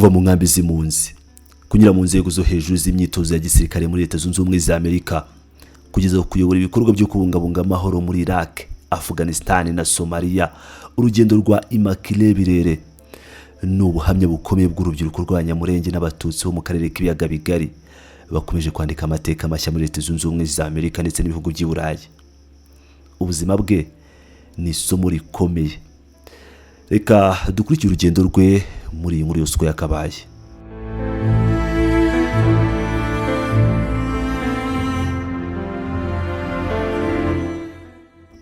Kuva mu nkambi z'impunzi, kunyura mu nzego zo hejuru z'imyitozo ya gisirikare muri Leta Zunze Ubumwe za Amerika, kugeza ku kuyobora ibikorwa byo kubungabunga amahoro muri Iraq, Afghanistan na Somalia, urugendo rwa Immaculée Birere ni ubuhamya bukomeye bw'urubyiruko rw'Abanyamurenge n'Abatutsi bo mu karere k'Ibiyaga Bigari bakomeje kwandika amateka mashya muri Leta Zunze Ubumwe za Amerika ndetse n'ibihugu by'i Burayi. Ubuzima bwe ni isomo rikomeye. Reka dukurikire urugendo rwe muri iyi nkuru yose uko yakabaye.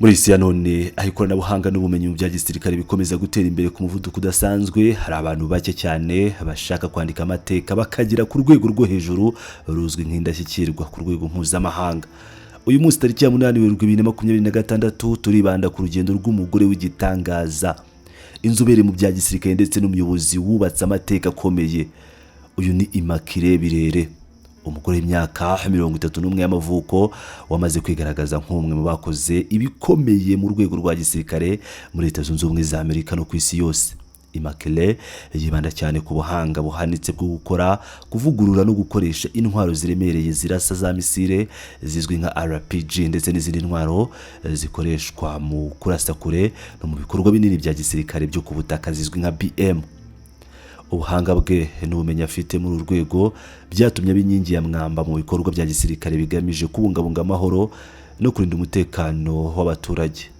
Muri isi ya none, aho ikoranabuhanga n'ubumenyi mu bya gisirikare bikomeza gutera imbere ku muvuduko udasanzwe, hari abantu bake cyane bashaka kwandika amateka bakagera ku rwego rwo hejuru ruzwi nk'indashyikirwa ku rwego mpuzamahanga. Uyu munsi, tariki ya 8 Werurwe 2026, turibanda ku rugendo rw'umugore w'igitangaza, inzobere mu bya gisirikare ndetse n'umuyobozi wubatse amateka akomeye. Uyu ni Immaculée Birere, umugore w'imyaka 31 y'amavuko wamaze kwigaragaza nk'umwe mu bakoze ibikomeye mu rwego rwa gisirikare muri Leta Zunze Ubumwe za Amerika no ku isi yose. Immaculée yibanda cyane ku buhanga buhanitse bwo gukora, kuvugurura no gukoresha intwaro ziremereye zirasa za misile zizwi nka RPG ndetse n'izindi ntwaro zikoreshwa mu kurasa kure no mu bikorwa binini bya gisirikare byo ku butaka zizwi nka BM. Ubuhanga bwe n'ubumenyi afite muri uru rwego byatumye aba inkingi ya mwamba mu bikorwa bya gisirikare bigamije kubungabunga amahoro no kurinda umutekano w'abaturage.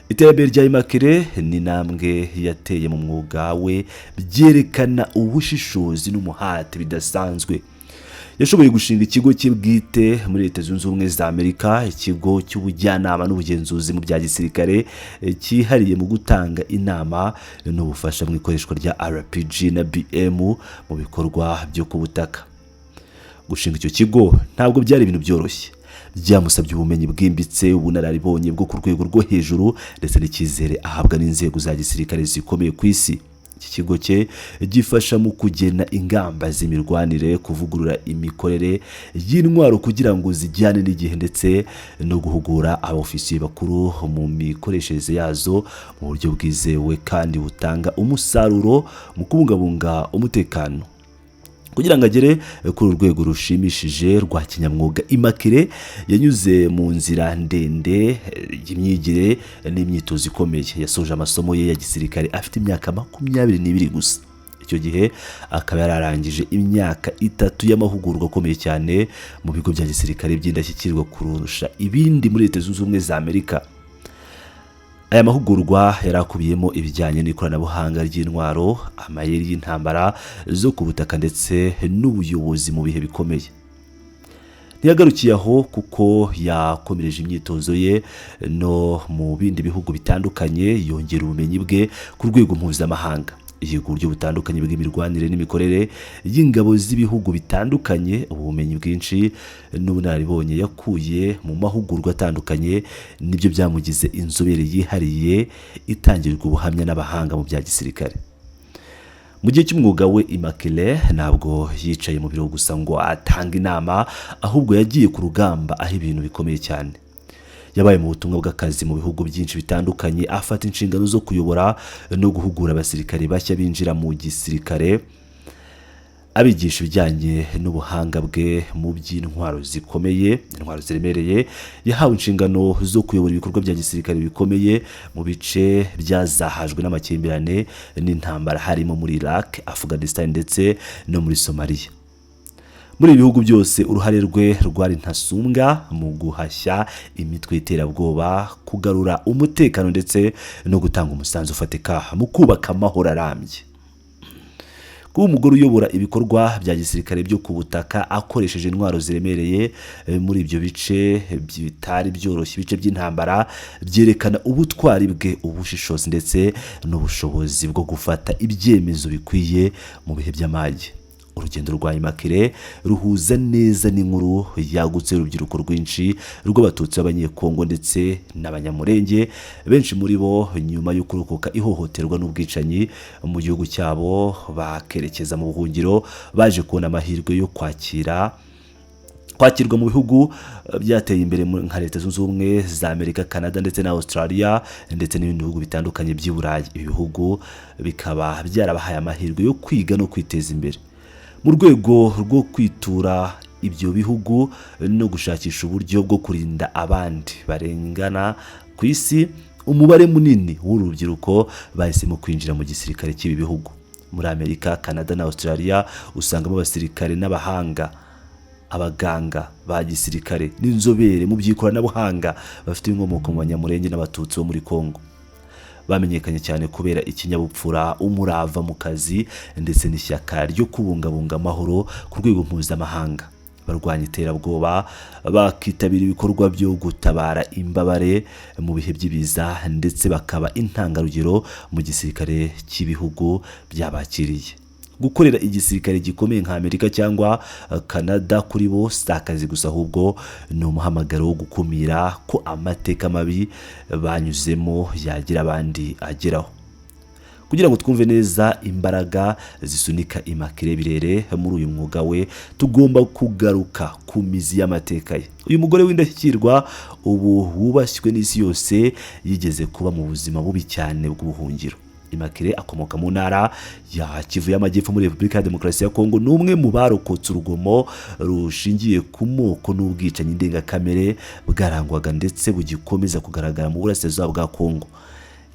Iterambere rya Immaculée ni intambwe yateye mu mwuga we, byerekana ubushishozi n'umuhate bidasanzwe. Yashoboye gushinga ikigo cye bwite muri Leta Zunze Ubumwe za Amerika, ikigo cy'ubujyanama n'ubugenzuzi mu bya gisirikare cyihariye mu gutanga inama n'ubufasha mu ikoreshwa rya RPG na BM mu bikorwa byo ku butaka. Gushinga icyo kigo ntabwo byari ibintu byoroshye. Byamusabye ubumenyi bwimbitse, ubunararibonye bwo ku rwego rwo hejuru ndetse n'icyizere ahabwa n'inzego za gisirikare zikomeye ku isi. Iki kigo cye gifasha mu kugena ingamba z'imirwanire, kuvugurura imikorere y'intwaro kugira ngo zijyane n'igihe, ndetse no guhugura abofisiye bakuru mu mikoreshereze yazo mu buryo bwizewe kandi butanga umusaruro mu kubungabunga umutekano. Kugira ngo agere kuri uru rwego rushimishije rwa kinyamwuga, Immaculée yanyuze mu nzira ndende y'imyigire n'imyitozo ikomeye. Yasoje amasomo ye ya gisirikare afite imyaka 22 gusa. Icyo gihe akaba yararangije imyaka 3 y'amahugurwa akomeye cyane mu bigo bya gisirikare by'indashyikirwa kurusha ibindi muri Leta Zunze Ubumwe za Amerika. Aya mahugurwa yari akubiyemo ibijyanye n'ikoranabuhanga ry'intwaro, amayeri y'intambara zo ku butaka ndetse n'ubuyobozi mu bihe bikomeye. Ntiyagarukiye aho, kuko yakomereje imyitozo ye no mu bindi bihugu bitandukanye, yongera ubumenyi bwe ku rwego mpuzamahanga, yiga uburyo butandukanye bw'imirwanire n'imikorere y'ingabo z'ibihugu bitandukanye. Ubumenyi bwinshi n'ubunararibonye yakuye mu mahugurwa atandukanye nibyo byamugize inzobere yihariye itangirwa ubuhamya n'abahanga mu bya gisirikare. Mu gihe cy'umwuga we, Immaculée ntabwo yicaye mu biro gusa ngo atange inama, ahubwo yagiye ku rugamba aho ibintu bikomeye cyane. Yabaye mu butumwa bw'akazi mu bihugu byinshi bitandukanye, afata inshingano zo kuyobora no guhugura abasirikare bashya binjira mu gisirikare, abigisha ibijyanye n'ubuhanga bwe mu by'intwaro zikomeye, intwaro ziremereye. Yahawe inshingano zo kuyobora ibikorwa bya gisirikare bikomeye mu bice byazahajwe n'amakimbirane n'intambara, harimo muri Iraq, Afghanistan ndetse no muri Somalia. Muri ibi bihugu byose, uruhare rwe rwari ntasumbwa mu guhashya imitwe y'iterabwoba, kugarura umutekano ndetse no gutanga umusanzu ufatika mu kubaka amahoro arambye. Kuba umugore uyobora ibikorwa bya gisirikare byo ku butaka akoresheje intwaro ziremereye muri ibyo bice bitari byoroshye, ibice by'intambara, byerekana ubutwari bwe, ubushishozi ndetse n'ubushobozi bwo gufata ibyemezo bikwiye mu bihe by'amage. Urugendo rwa Immaculée ruhuza neza n'inkuru yagutse y'urubyiruko rwinshi rw'Abatutsi b'Abanyekongo ndetse n'Abanyamurenge, benshi muri bo nyuma yo kurokoka ihohoterwa n'ubwicanyi mu gihugu cyabo bakerekeza mu buhungiro, baje kubona amahirwe yo kwakira Kwakirwa mu bihugu byateye imbere nka Leta Zunze Ubumwe za Amerika, Canada ndetse na Australia, ndetse n'ibindi bihugu bitandukanye by'i Burayi. Ibi bihugu bikaba byarabahaye amahirwe yo kwiga no kwiteza imbere. Mu rwego rwo kwitura ibyo bihugu no gushakisha uburyo bwo kurinda abandi barengana ku isi, umubare munini w'urubyiruko bahisemo kwinjira mu gisirikare cy'ibi bihugu. Muri Amerika, Canada na Australia usangamo abasirikare n'abahanga, abaganga ba gisirikare n'inzobere mu by'ikoranabuhanga bafite inkomoko mu Banyamurenge n'Abatutsi bo muri Congo. Bamenyekanye cyane kubera ikinyabupfura, umurava mu kazi ndetse n'ishyaka ryo kubungabunga amahoro ku rwego mpuzamahanga. Barwanya iterabwoba, bakitabira ibikorwa byo gutabara imbabare mu bihe by'ibiza, ndetse bakaba intangarugero mu gisirikare cy'ibihugu byabakiriye. Gukorera igisirikare gikomeye nka Amerika cyangwa Canada kuri bo si akazi gusa, ahubwo ni umuhamagaro wo gukumira ko amateka mabi banyuzemo yagira abandi ageraho. Kugira ngo twumve neza imbaraga zisunika Immaculée Birere muri uyu mwuga we, tugomba kugaruka ku mizi y'amateka ye. Uyu mugore w'indashyikirwa ubu wubashywe n'isi yose yigeze kuba mu buzima bubi cyane bw'ubuhungiro. Immaculée akomoka mu ntara ya Kivu y'Amajyepfo muri Repubulika ya Demokarasi ya Kongo. Ni umwe mu barokotse urugomo rushingiye ku moko n'ubwicanyi ndengakamere bwarangwaga ndetse bugikomeza kugaragara mu burasirazuba bwa Kongo.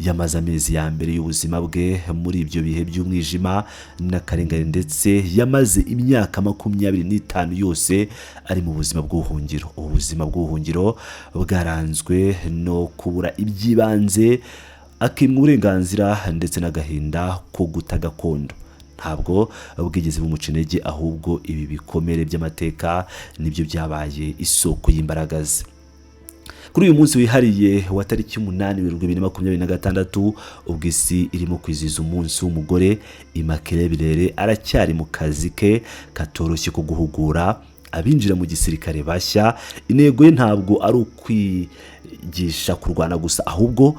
Yamaze amezi ya mbere y'ubuzima bwe muri ibyo bihe by'umwijima n'akarengane, ndetse yamaze imyaka 25 yose ari mu buzima bw'ubuhungiro. Ubu buzima bw'ubuhungiro bwaranzwe no kubura iby'ibanze, akimwa uburenganzira ndetse n'agahinda ko guta gakondo, ntabwo bwigeze bumuca intege. Ahubwo ibi bikomere by'amateka nibyo byabaye isoko y'imbaraga ze. Kuri uyu munsi wihariye wa tariki 8 Werurwe 2026, ubwo isi irimo kwizihiza umunsi w'umugore, Immaculée Birere aracyari mu kazi ke katoroshye ko guhugura abinjira mu gisirikare bashya. Intego ye ntabwo ari ukwigisha kurwana gusa, ahubwo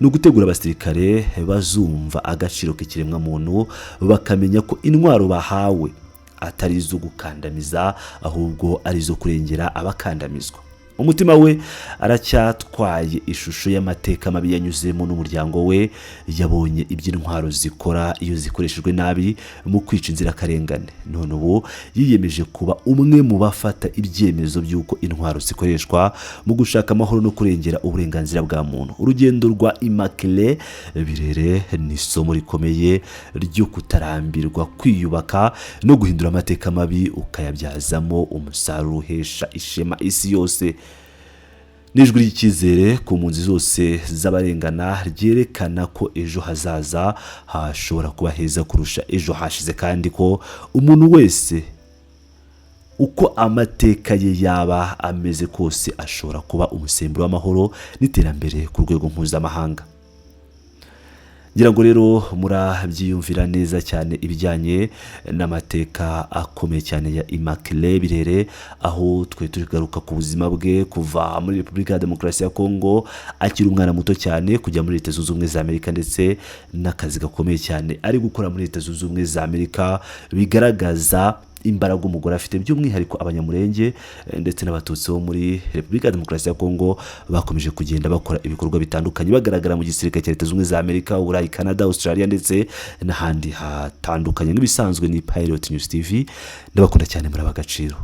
ni ugutegura abasirikare bazumva agaciro k'ikiremwamuntu, bakamenya ko intwaro bahawe atari izo gukandamiza, ahubwo ari izo kurengera abakandamizwa. Umutima we aracyatwaye ishusho y'amateka mabi yanyuzemo n'umuryango we. Yabonye ibyo intwaro zikora iyo zikoreshejwe nabi mu kwica inzirakarengane. None ubu yiyemeje kuba umwe mu bafata ibyemezo by'uko intwaro zikoreshwa mu gushaka amahoro no kurengera uburenganzira bwa muntu. Urugendo rwa Immaculée Birere ni isomo rikomeye ryo kutarambirwa, kwiyubaka no guhindura amateka mabi ukayabyazamo umusaruro uhesha ishema isi yose. N'ijwi ry'icyizere ku mpunzi zose z'abarengana, ryerekana ko ejo hazaza hashobora kuba heza kurusha ejo hashize, kandi ko umuntu wese, uko amateka ye yaba ameze kose, ashobora kuba umusemburo w'amahoro n'iterambere ku rwego mpuzamahanga. Ngira ngo rero murabyiyumvira neza cyane ibijyanye n'amateka akomeye cyane ya Immaculée Birere, aho twe turi kugaruka ku buzima bwe kuva muri Repubulika ya Demokarasi ya Kongo akiri umwana muto cyane, kujya muri Leta Zunze Ubumwe za Amerika, ndetse n'akazi gakomeye cyane ari gukora muri Leta Zunze Ubumwe za Amerika, bigaragaza imbaraga umugore afite. By'umwihariko Abanyamurenge ndetse n'Abatutsi bo muri Repubulika ya Demokarasi ya Kongo bakomeje kugenda bakora ibikorwa bitandukanye, bagaragara mu gisirikare cya Leta Zunze Ubumwe za Amerika, Uburayi, Canada, Australia ndetse n'ahandi hatandukanye. Nk'ibisanzwe ni Pilot News TV, ndabakunda cyane, muri ab'agaciro.